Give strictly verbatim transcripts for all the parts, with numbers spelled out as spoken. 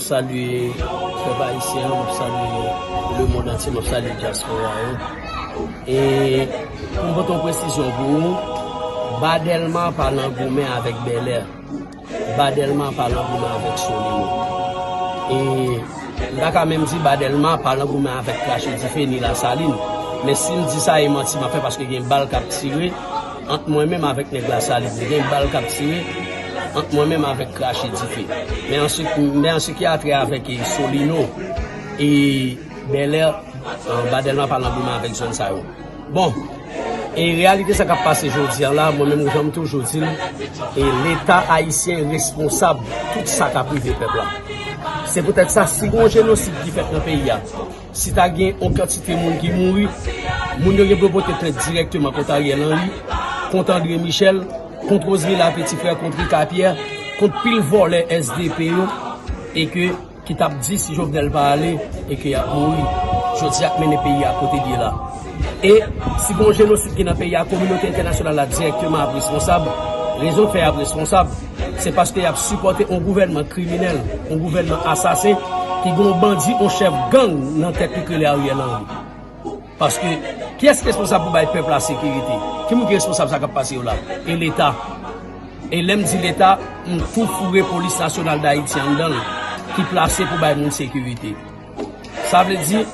Salye pèp ayisyen an, m ap salye lemonn antye, m ap salye dyaspora yo. E pou m pote yon presizyon pou ou, ba Dèlma pa nan goumen avèk Bèlè. Ba Dèlma pa nan goumen avèk Solino. E m ta ka menm di ba Dèlma pa nan goumen avèk Krache Dife ni Lasalin. Men si m di sa, e manti m ap fè, paske gen bal k ap tire ant mwen menm avèk nèg Lasalin. Gen bal k ap tire ant mwen menm avèk Krache Dife. Men an se, men an se ki a trè avèk, e, Solino e Bèlè, e, ba Dèlma pa nan goumen avèk zòn sa yo. Bon, e reyalite sa k ap pase jodi a la, mwen menm jan m toujou di l, e Leta ayisyen responsab tout sa k ap rive pèp la. Se poutèt sa, si gen yon jenosid ki fèt nan peyi a, si ta gen yon kantite moun ki mouri, moun yo gen pou yo pote plent dirèkteman kont Ariel Henry, kont André Michel, kont Rosemila Petit Frère, kont Rica Pierre, kont pil vòlè S D P yo, e ke ki t ap di si Jovenel pa ale e ke y ap mouri. Jodi a k mennen peyi a kote l ye la. E si gen yon jenosid ki nan peyi a, kominote entènasyonal la dirèkteman ap responsab. Rezon k fè y ap responsab, se paske y ap sipòte yon gouvènman kriminèl, yon gouvènman asasen, ki gen yon bandi, yon chèf gang nan tèt li k rele Ariel Henry. Paske, kiyès ki responsab pou bay pèp la sekirite? Ki moun ki responsab sa k ap pase yo la? E Leta. E lè m di Leta, m tou foure Polis Nasyonal d Ayiti anndan l, ki plase pou bay moun sekirite. Sa vle di,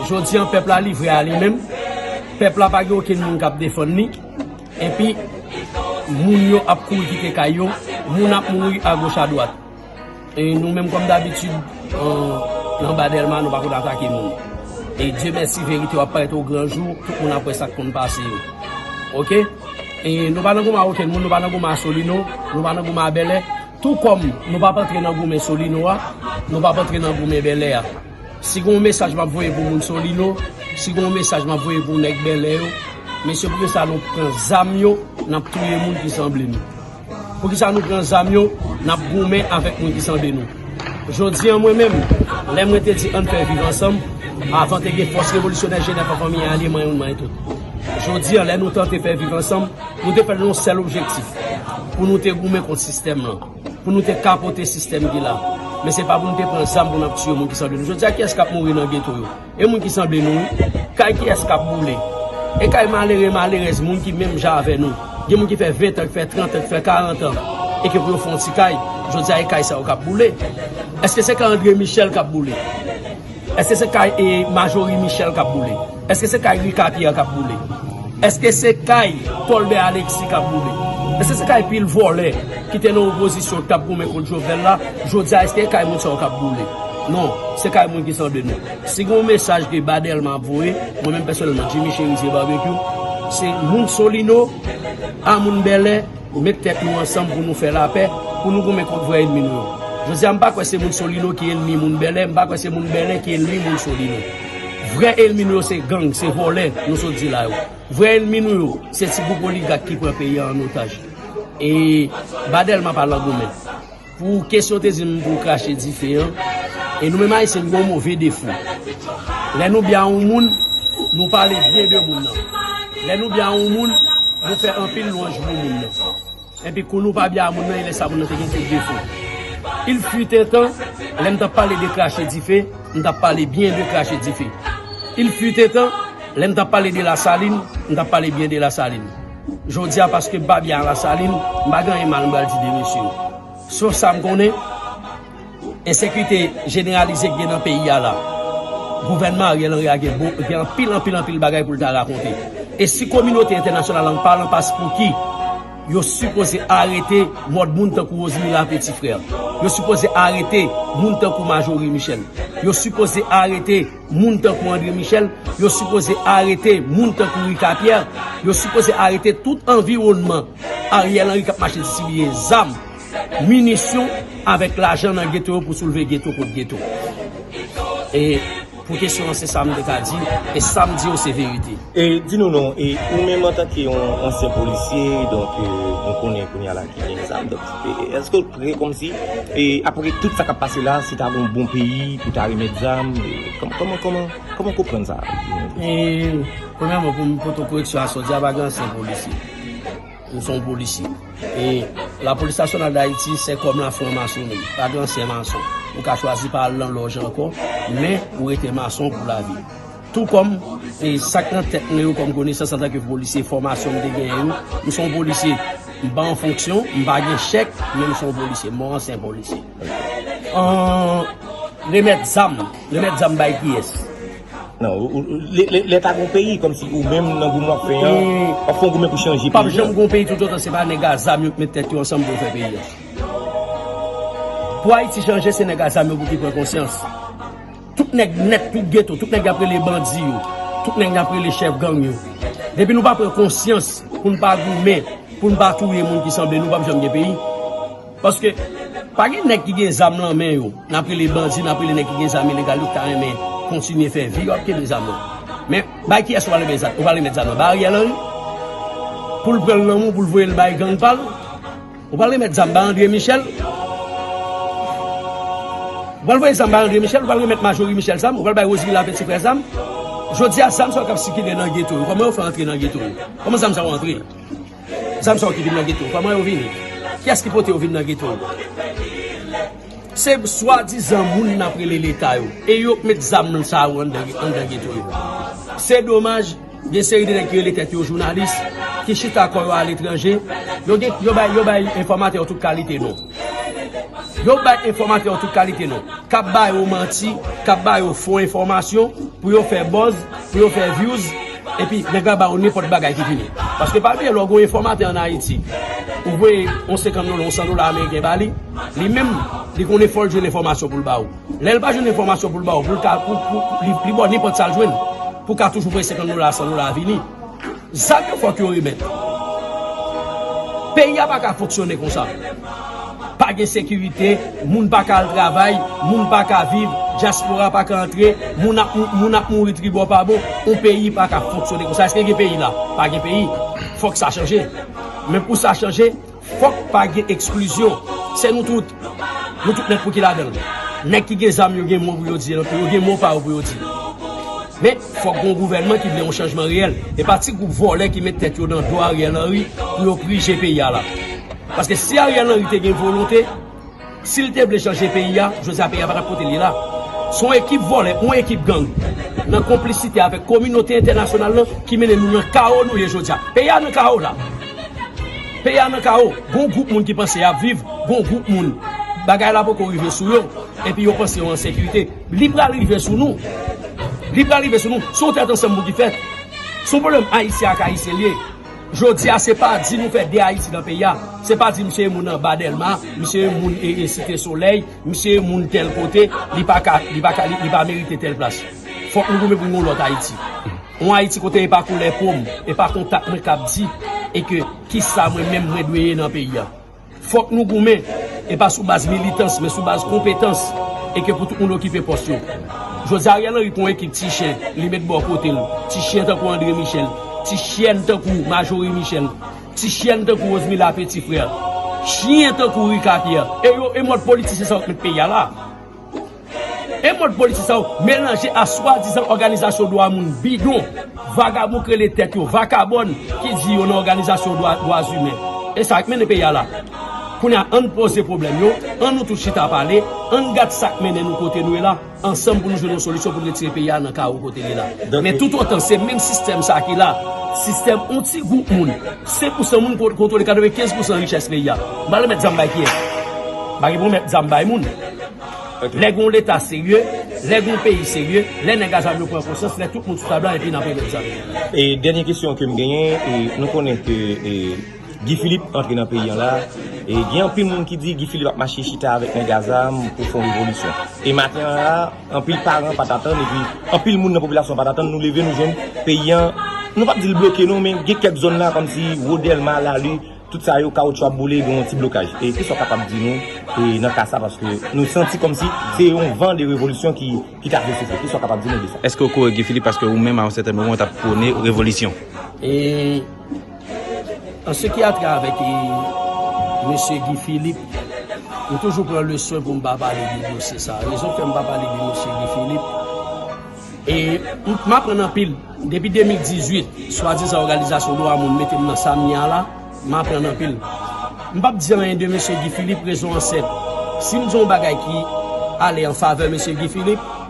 jodi an, pèp la livre a li menm. Pèp la pa gen okenn moun k ap defann li. Epi, moun yo ap kouri kite kay yo. Moun ap mouri agoch adwat. E nou menm, kòm dabitid, e, nan ba Dèlma, nou pa konn atake moun. E Dye mèsi, verite yo ap parèt o gran jou, tout moun ap wè sa k konn pase yo. Oke? E nou pa nan goumen a okenn moun, nou pa nan goumen a Solino, nou pa nan goumen a Bèlè. Tou kòm nou p ap antre nan goumen Solino a, nou p ap antre nan goumen Bèlè a. Si gen yon mesaj m ap voye pou moun Solino, si gen yon mesaj m ap voye pou nèg Bèlè yo, mesye, poukisa nou pran zam yo, n ap touye moun ki sanble nou? Poukisa nou pran zam yo, n ap goumen avèk moun ki sanble nou? Jodi an, mwen menm, lè mwen te di ann fè viv ansanm, avan te gen fòs revolisyonè Jenèf an fanmi ale, manyen moun manyen tout. Jodi an, lè nou tante fè viv ansanm, nou te fè l nan yon sèl objektif, pou nou te goumen kont sistèm lan, pou nou te kapote sistèm ki la. Men se pa pou nou te pran zam pou n ap tiye moun ki sanble nou. Jodi a, kiyès k ap mouri nan geto yo? E moun ki sanble nou, wi. Kay kiyès k ap boule? E kay malere, malerèz, moun ki menm jan avè nou. Gen moun ki fè ven an, ki fè trant an, ki fè karant an, e ke pou yo fè yon ti kay, jodi a, e kay sa yo k ap boule. Èske se kay André Michel k ap boule? Èske se kay, e, Majorie Michel k ap boule? Èske se kay Rica Pierre k ap boule? Èske se kay Tolbert Alexis k ap boule? Èske se kay pil vòlè ki te nan opozisyon k t ap goumen kont Jovenel la? Jodi a, èske e kay moun sa yo k ap boule? Non, se kay moun ki sanble nou. Si gen yon mesaj ke Ba Dèlma ap voye, mwen menm pèsonèlman, Jimmy Chérizier Barbecue, se moun Solino a moun Bèlè, met tèt nou ansanm pou nou fè lapè, pou nou goumen kont vrè ènmi nou yo. Jodi a, m pa kwè se moun Solino ki ènmi moun Bèlè, m pa kwè se moun Bèlè ki ènmi moun Solino. Vrè ènmi nou yo se gang, se vòlè, nou sot di la yo. Vrè ènmi nou yo, se ti gwoup oligak ki pran peyi a an otaj. E Ba Dèlma pa nan goumen. Pou kesyon w te di m pou krache dife an, e nou menm Ayisyen, nou gen yon move defo. Lè nou byen a yon moun, nou pale byen de moun nan. Lè nou byen a yon moun, nou fè anpil lwanj pou moun nan. Epi kou nou pa byen a moun nan, e lè sa moun nan te gen tout defo. Il fut un temps, lè m t ap pale de krache dife, m t ap pale byen de krache dife. Il fut un temps, lè m t ap pale de Lasalin, m t ap pale byen de Lasalin. Jodi a, paske m pa byen a Lasalin, m pa gen anyen mal m pral di de mesye yo. Sof sa m konnen, ensekirite jeneralize k gen nan peyi a la. Gouvènman Ariel Henry a gen bo-, gen anpil, anpil, anpil bagay pou l ta rakonte. E si kominote entènasyonal la pa nan pas pou ki yo sipoze arete mòd moun tankou Rosemila Petit Frère. Yo sipoze arete moun tankou Majorie Michel. Yo sipoze arete moun tankou André Michel. Yo sipoze arete moun tankou Rica Pierre. Yo sipoze arete tout anviwònman Ariel Henry k ap mache distribiye zam, minisyon avèk lajan nan geto yo pou soulve geto kont geto. E pou kesyon an, se sa m te ka di, e sa m di yo se verite. E di nou non, e ou menm antanke yon ansyen polisye, donk, e, nou konnen kounye a la ki gen zam, donk, e, e, èske w prè kòmsi, e, apre tout sa k ap pase la, si ta gen yon bon peyi pou ta remèt zam, e, kòm-, kòman, kòman, kòman konprann sa? E, premyèman, pou m pote w koreksyon a sa w di a, pa gen ansyen polisye. M se yon polisye. E Lapolis Nasyonal d Ayiti, se kòm lafranmasoni, pa gen ansyen mason. Ou ka chwazi pa al nan lòj ankò, men ou rete mason pou lavi. Tou kòm, e sa k nan tèt mwen yo kòm konesans antanke polisye, fòmasyon m te genyen yo, m se yon polisye, m pa an fonksyon, m pa gen chèk, men m se yon polisye, m yon ansyen polisye. An, remèt zam, remèt zam bay kiyès? Non, ou- ou- lè- lè- lè ta gon peyi, kòmsi ou menm nan goumen w ap fè an, w ap fè yon goumen pou chanje peyi an. P ap janm gon peyi toutotan se pa nèg a zam yo k met tèt yo ansanm pou yo fè peyi an. Pou Ayiti chanje, se nèg a zam yo pou ki pran konsyans. Tout nèg nèt, tout geto, tout nèg y ap rele bandi yo, tout nèg y ap rele chèf gang yo. Depi nou pa pran konsyans pou n pa goumen, pou n pa touye moun ki sanble nou, p ap janm gen peyi. Paske pa gen nèg ki gen zam nan men yo, n ap rele bandi, n ap rele nèg ki gen zam ilegal yo, ki ta renmen kontinye fè vi yo ap kenbe zam nan. Men bay kiyès ou pral remèt zam? Ou pral remèt zam nan bay Ariel Henry? Pou l pran l nan men w, pou l voye l bay gang pa l? Ou pral remèt zam bay André Michel? Ou pral voye zam bay André Michel? Ou pral remèt Majorie Michel zam? Ou pral bay Rosemila Petit Frère zam? Jodi a, zam sa yo k ap sikile nan geto yo, kòman yo fè antre nan geto yo? Kòman zam sa yo antre? Zam sa yo ki vin nan geto, kòman yo vini? Kiyès ki pote yo vin nan geto yo? Se swadizan moun n ap rele Leta yo, e yo k met zam sa yo anndan, anndan geto yo. Se domaj, gen seri de nèg ki rele tèt yo jounalis, ki chita kò yo aletranje, yo gen, yo bay, yo bay enfòmatè yo tout kalite non. Yo bay enfòmatè yo tout kalite non. K ap ba yo manti, k ap ba yo fo enfòmasyon, pou yo fè buzz, pou yo fè views, epi nèg la ba yo nenpòt bagay ki vini. Paske pa bliye, lè w gen yon enfòmatè ann Ayiti, ou voye yon senkant dola, yon san dola ameriken ba li, li menm, li konnen fò l jwenn enfòmasyon pou l ba ou. Lè l pa jwenn enfòmasyon pou l ba ou, pou l ka, pou, pou, li, li ba w nenpòt sa l jwenn, pou w ka toujou voye senkant dola, san dola vini. Zam yo fòk yo remèt. Peyi a pa ka fonksyone konsa. Pa gen sekirite, moun pa ka al travay, moun pa ka viv, dyaspora pa ka antre, moun ap, moun ap mouri tribò pa bò. Yon peyi pa ka fonksyone konsa. Èske gen peyi la? Pa gen peyi. Fòk sa chanje. Men pou sa chanje, fòk pa gen eksklizyon. Se nou tout. Nou tout nèt pou ki ladan l. Nèg ki gen zam yo gen mo pou yo di, yo gen mo pa yo pou yo di. Men, fòk gen yon gouvènman ki vle yon chanjman reyèl. E pa ti gwoup vòlè ki met tèt yo nan do Ariel Henry pou yo prije peyi a la. Paske si Ariel Henry te gen volonte, si l te vle chanje peyi a, jodi a peyi a pa t ap kote l ye la. Se yon ekip vòlè, yon ekip gang, nan konplisite avèk kominote entènasyonal lan, ki mennen nou nan kawo nou ye jodi a. Peyi a nan kawo la. Peyi a nan kawo. Gon gwoup moun ki panse y ap viv, gon gwoup moun bagay la poko rive sou yo, epi yo panse yo an sekirite. Li pral rive sou nou. Li pral rive sou nou. Se yon tèt ansanm pou ki fèt. Se yon pwoblèm Ayisyen ak Ayisyen l ye. Jodi a, se pa di nou fè de Ayiti nan peyi a. Se pa di misye e moun anba Dèlma, misye e moun e, e Site Solèy, misye e moun tèl kote, li pa ka, li pa ka, li, li pa merite tèl plas. Fòk nou goumen pou nou yon lòt Ayiti. Yon Ayiti kote e pa koulè po m, e pa kontak mwen k ap di, e ke kisa mwen menm mwen dwe ye nan peyi a. Fòk nou goumen, e pa sou baz militans, men sou baz konpetans, e ke pou tout moun okipe pòs yo. Jodi a, Ariel Henry pran yon ekip ti chen, li met bò kote l. Ti chen tankou André Michel, ti chen tankou Majorie Michel, ti chen tankou Rosemila Petit Frère, chen tankou Rica Pierre. E yo, e mòd politisyen sa yo k met peyi a la. E mòd politik sa yo melanje a swadizan òganizasyon dwa moun bidon, vagabon k rele tèt yo vakabòn, ki di yo nan òganizasyon dwa, dwa imen. E sa k mennen peyi a la. Kounye a, ann poze pwoblèm yo, ann nou tout chita pale, ann gad sa k mennen nou kote nou ye la, ansanm pou nou jwenn yon solisyon pou n retire peyi a nan kawo kote l ye la. Men toutotan se menm sistèm sa ki la, sistèm yon ti gwoup moun, senk pousan moun ko- kontwole katrevenkenz pousan richès peyi a. M pa remèt zam bay kiyès? M pa gen pou m remèt zam bay moun. Lè gen yon leta serye, lè gen yon peyi serye, lè nèg a zam yo pran konsyans, lè tout moun sou tab la epi n ap remèt zam yo. E dènye kesyon ke m genyen, e nou konnen ke e, Guy Philippe antre nan peyi an la, e gen anpil moun ki di Guy Philippe ap mache chita avèk nèg a zam pou fè yon revolisyon. E maten an la, anpil paran pa t atann, epi anpil moun nan popilasyon pa t atann, nou leve nou jwenn peyi an, nou p ap di l bloke non, men gen kèk zòn la, kòmsi Wo Dèlma, Lali, tout sa yo, kawotchou ap boule, gen yon ti blokaj. E kisa w kapab di nou e, nan ka sa, paske nou santi kòmsi se yon van de revolisyon ki, ki t ap soufle. Kisa w kapab di nou de sa? Èske w kore Guy Philippe paske ou menm, a yon sèten moman, w t ap pwone revolisyon? E, an se ki a trè avèk e, mesye Guy Philippe, m toujou pran le swen pou m pa pale de dosye sa. Rezon k fè m pa pale de mesye Guy Philippe, e m, m aprann anpil. Depi de mil dizuit, swadizan òganizasyon dwa moun mete m nan sa m ye a la, m aprann anpil. M p ap di anyen de mesye Guy Philippe, rezon an senp. Si m di yon bagay ki ale an favè mesye Guy Philippe,